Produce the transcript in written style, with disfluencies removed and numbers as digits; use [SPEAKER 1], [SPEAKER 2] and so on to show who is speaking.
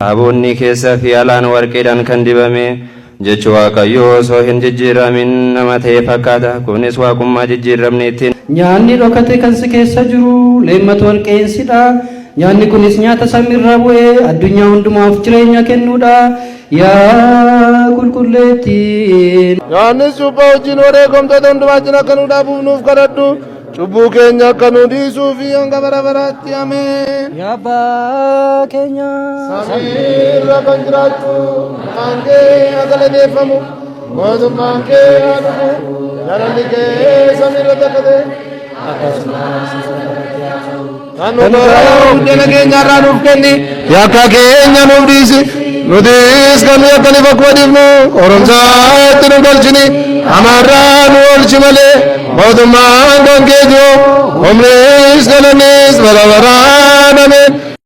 [SPEAKER 1] Taaboonni keessa fi alaan warqeedhaan kan dibame, jechi Waaqayyoo osoo hin jijjiiramin nama ta'e fakkaata. Kunis waaqummaa jijjiiramni ittiin.
[SPEAKER 2] Nyaanni dhokate kan si keessa jiru leemmata warqeensidha. Nyaanni kunis nyaata samiirraa bu'ee addunyaa hundumaaf jireenya kennuudha. Yaa qulqulleettii.
[SPEAKER 3] Yohaannis cuuphaa wajjin wareegamtoota hundumaa wajjin akka nu dhaabuuf nuuf kadhadhu. Cubbuu keenya akka nu dhiisuu fi hanga bara baraatti, ameen.
[SPEAKER 2] Yaa abbaa keenya.
[SPEAKER 3] Samiirra kan jiraattu, maqaan kee haa galateeffamu, mootummaan kee haa dhufu, jaalalli kee samiirratti akka ta'e kan nu buddeena keenya irraa nuuf kenni, yakka keenya nuuf dhiisi, nutis kan nu yakkaniif akkuma dhiifnu, qorumsaatti nu galchini, hamaarraa nu oolchi malee, mootummaan kan keeti, humnis galannis bara baraan, ameen.